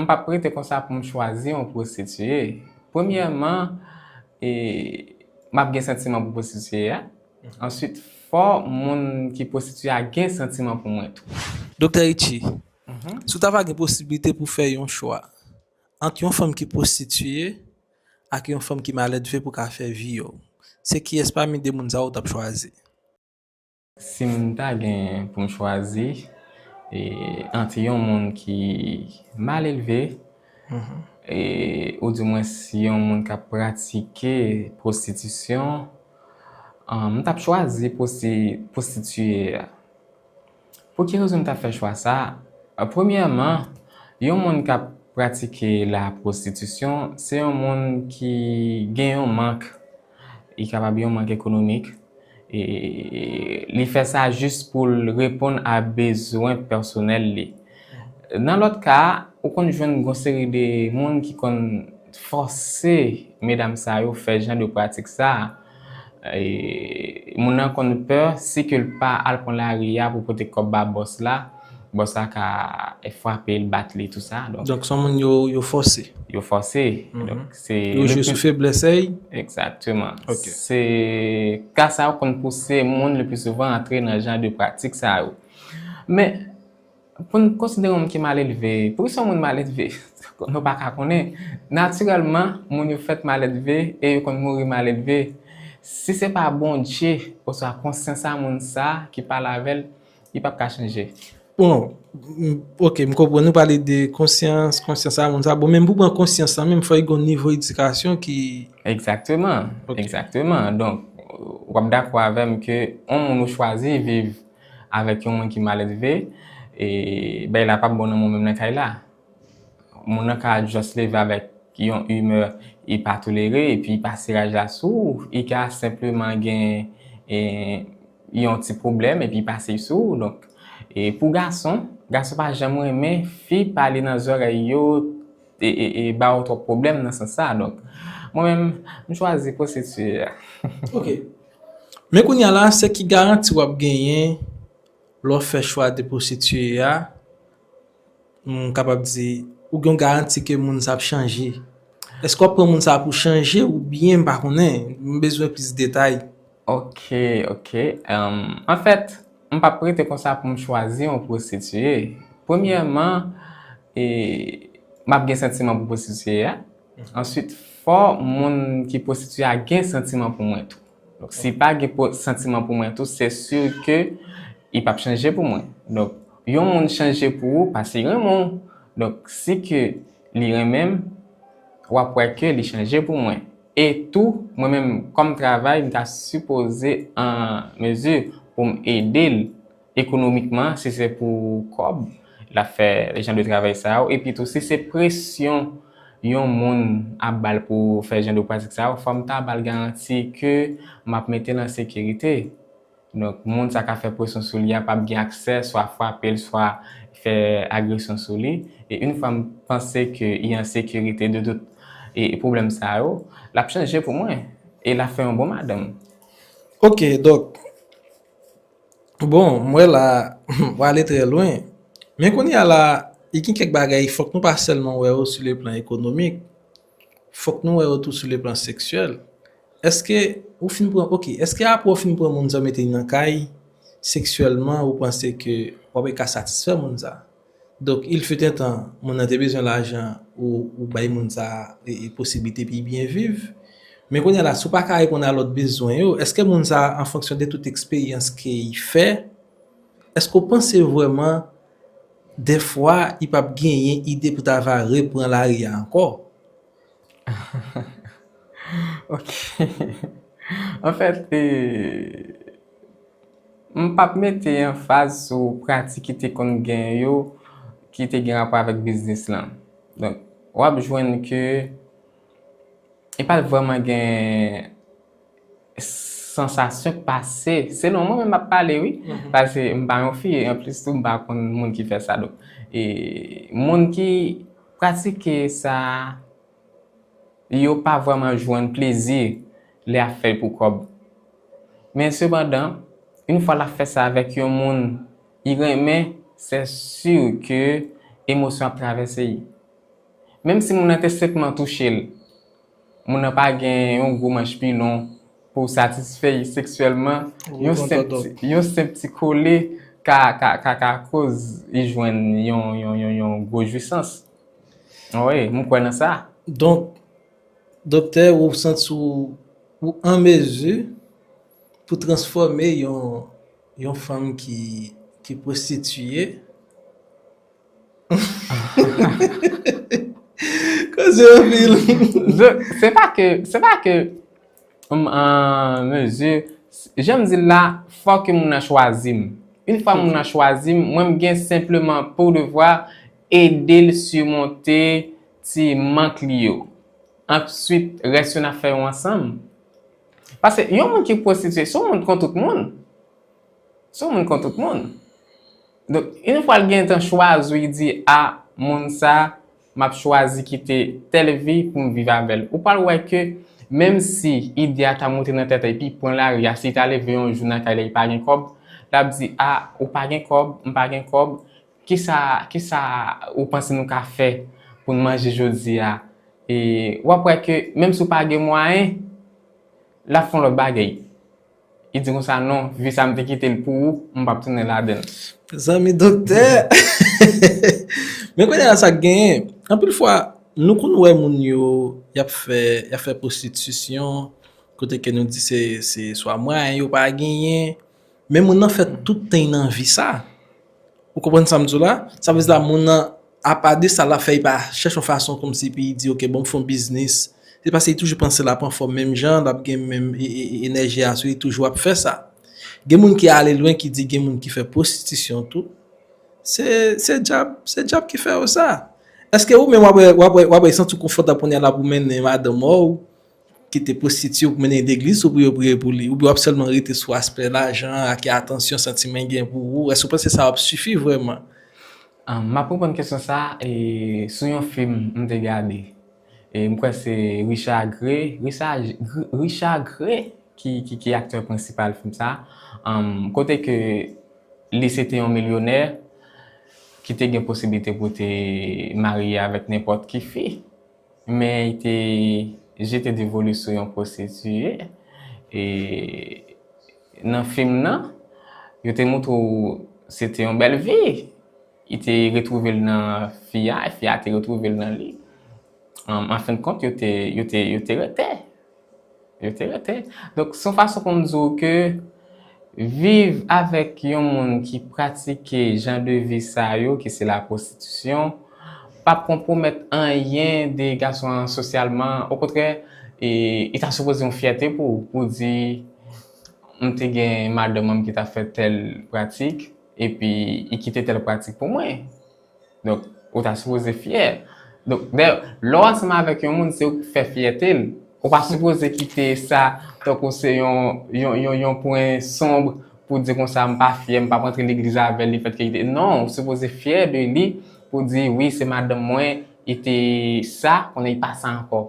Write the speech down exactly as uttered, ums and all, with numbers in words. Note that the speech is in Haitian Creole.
M p ap rete konsa pou m chwazi yon pwostitiye. Premyèman, e, m ap gen santiman pou pwostitiye a. Answit, fò moun ki pwostitiye a gen santiman pou mwen tou. Doktè Richie, si w ta va gen posiblite pou fè yon chwa ant yon fanm ki pwostitiye ak yon fanm ki maledve pou ka fè vi yo, se kiyès pami de moun sa yo w t ap chwazi? Si m ta gen pou m chwazi, e, ant yon moun ki mal elve, e, oudimwens yon moun k ap pratike pwostitisyon, ah, m t ap chwazi pwosti-, pwostitiye a. Pou ki rezon m t ap fè chwa sa a? Premyèman, yon moun k ap pratike la pwostitisyon, se yon moun ki gen yon mank, li kapab yon mank ekonomik, e li fè sa jis pou l reponn a bezwen pèsonèl li. Nan lòt ka, ou konn jwenn gon seri de moun ki konn fòse medam sa yo fè jan de pratik sa a. E, moun nan konn pè, si ke l pa al pran lari a pou pote kòb ba bòs la, bòs la ka frape l, bat li, tou sa. Donk, Donk, se yon moun yo, yo fòse. Yo fòse. Donk, se Yo le jwe sou plis feblès li. Egzakteman. Ok. Se ka sa yo konn pouse moun le pli souvan antre nan jan de pratik sa yo. Men, pou n konsidere yon moun ki mal elve, poukisa yon moun mal elve? Nou pa ka konnen. Natirèlman, moun yo fèt mal elve e yo konn mouri mal elve. Si se pa Bondye oswa konsyans a moun sa ki pale avè l, li p ap ka chanje. Bon, m, ok, m konprann ou pale de konsyans, konsyans a moun sa. Bon, men pou pran konsyans lan menm, fò l gen yon nivo edikasyon ki Egzakteman, Ok. egzakteman. Donk, w ap dakò avè m ke yon moun ou chwazi viv avèk yon moun ki mal elve, e bagay la p ap bon nan moman menm nan kay la. Moun nan ka just leve avèk yon imè li pa tolere, epi li pase raj la sou ou. Li ka senpleman gen, e, yon ti pwoblèm, epi li pase sou ou. Donk, e pou gason, gason pa janm renmen fi pale nan zòrèy yo, e, e, e ba yo twòp pwoblèm nan sans sa. Donk, mwen menm, m chwazi pwostitiye a. Ok. Men kounye a la, se ki garanti w ap genyen lè w fè chwa de pwostitiye a? M kapab di, ou gen yon garanti ke moun sa ap chanje? Èske w ap pran moun sa pou chanje oubyen m pa konnen? M bezwen plis detay. Ok, ok. Em, anfèt, m p ap rete konsa pou m chwazi yon pwostitiye. Premyèman, e, m ap gen santiman pou pwostitiye a. Answit, fò moun ki pwostitiye a gen santiman pou mwen tou. Donk, si pa gen po-, santiman pou mwen tou, se si ke li p ap chanje pou mwen. Donk, yon moun chanje pou ou paske li renmen w. Donk, si ke li renmen m, w ap wè ke li chanje pou mwen. E tou, mwen menm, kòm travay, m ta sipoze an mezi pou m ede l ekonomikman, si se pou kòb, l ap fè jan de travay sa yo. Epi tou, si se presyon yon moun ap ba l pou fè jan de pratik sa yo, fò m ta ba l garanti ke m ap mete l an sekirite. Donk, moun sa k ap fè presyon sou li a p ap gen aksè swa frape l, swa fè agresyon sou li. E yon fwa m panse ke li an sekirite de tout e, e pwoblèm sa yo, l ap chanje pou mwen. E l ap fè yon bon madanm. Ok, donk, bon, m wè la, w ale trè lwen. Men kounye a la, gen kèk bagay, fòk nou pa sèlman wè yo sou le plan ekonomik, fòk nou wè yo tou sou le plan seksyèl. Èske ou fin pran, ok, èske apre w fin pran moun sa w mete li nan kay, seksyèlman, ou panse ke w ap ka satisfè moun sa? Donk, il fut un temps, moun nan te bezwen lajan, ou, ou bay moun sa e, e posiblite pou l byen viv. Men kounye a la, si w pa ka reponn a lòt bezwen yo, èske moun sa, an fonksyon de tout eksperyans ke l fè, èske w panse vrèman, dèfwa, li p ap genyen ide pou ta va repran lari a ankò? Ok. Anfèt, e, m p ap mete anfaz sou pratik ki te konn gen yo, ki te gen rapò avèk biznis lan. Donk, w ap jwenn ke e pa t vrèman gen sansasyon k pase, selon mwen menm m ap pale, wi, paske m pa yon fi, anplis tou, m pa konn moun ki fè sa. Donk, e, moun ki pratike sa, yo pa vrèman jwenn plezi lè y ap fè l pou kòb. Men sepandan, yon fwa l ap fè sa avèk yon moun li renmen, se si ke emosyon ap travèse li. Menm si moun nan te senpman touche l, moun nan pa gen yon gwo manch pilon pou satisfè l seksyèlman, yon senp ti, yon senp ti kole ka, ka, ka, ka koz li jwenn yon, yon, yon, yon gwo jwisans. Wi, m kwè nan sa. Donk, doktè, ou santi w, ou an mezi pou transfòme yon, yon fanm ki, ki pwostitiye. Koze anpil. Se pa ke, se pa ke m an mezi, jan m di l la, fò ke moun nan chwazi m. Yon fwa moun nan chwazi m, mwen m gen senpleman pou devwa ede l simonte ti mank li yo. Answit, rès yo n ap fè yo ansanm. Paske yon moun ki pwostitiye, se yon moun kon tout moun. Se yon moun kon tout moun. Donk, yon fwa l gen tan chwazi, li di, a, moun sa, m ap chwazi kite tèl vi pou m viv avè l. Ou pral wè ke menm si ide a ta monte nan tèt li, epi pran lari a, si li ta leve yon jou nan kay la, li pa gen kòb, l ap di, a, ou pa gen kòb, m pa gen kòb, kisa, kisa ou panse nou ka fè pou n manje jodi a? E w ap wè ke menm si w pa gen mwayen, l ap fè yon lòt bagay. Li di konsa, non, vi sa m te kite l pou ou, m p ap tounen ladan l. Zanmi doktè. Men kounye a sa k genyen, anpil fwa, nou konn wè moun yo, y ap fè, y ap fè pwostitisyon, kote ke nou di se, se swa mwayen yo pa genyen, men moun nan fè tout tan nan vi sa. Ou konprann sa m di w la? Sa vle di la, moun nan, apa de sa, l ap fè, li pa chèche yon fason kòmsi pou li di, oke, bon, m fè yon biznis. Se paske li toujou panse l ap anfòm menm jan, l ap gen menm e, e, e, enèji a sou li, toujou ap fè sa. Gen moun ki ale lwen, ki di gen moun ki fè pwostitisyon tou. Se, se dyab, se dyab ki fè yo sa. Èske ou menm w ap, w ap, w ap santi w konfòtab kounye a la pou mennen madanm ou, ki te pwostitiye ou pou mennen legliz ou pou yo priye pou li? Oubyen w ap sèlman rete sou aspè lajan ak atansyon santiman gen pou ou? Èske w panse sa ap sifi vrèman? M ap reponn kesyon sa a sou yon fim m te gade. E m kwè se Richard Gere, Richard, Richard Gere ki, ki, ki aktè prensipal fim sa a. Kote ke li se te yon milyonè ki te gen posiblite pou te marye avèk nenpòt ki fi. Men li te jete devoli sou yon pwostitiye. E nan fim nan, yo te montre w se te yon bèl vi. Li te retwouve l nan fi a, e fi a te retwouve l nan li. An, an fen de kont, yo te, yo te, yo te rete. Yo te rete. Donk, se yon fason pou m di w ke viv avèk yon moun ki pratike jan de vi sa yo, ki se la pwostitisyon, p ap konpwomèt anyen de gason an sosyalman. Okontrè, e, li ta sipoze yon fyète pou ou, pou di, m te gen madanm mwen ki ta fè tèl pratik, epi li kite tèl pratik pou mwen. Donk, ou ta sipoze fyè. Donk, dayè, lè w ansanm avèk yon moun, se ou k fè fyète l. Ou pa sipoze kite sa tankou se yon, yon, yon, yon pwen sonb pou di konsa, m pa fyè, m p ap antre legliz avè l, lefètke li te. Non, ou sipoze fyè de li pou di, wi, se madanm mwen, li te sa, kounye a li pa sa ankò.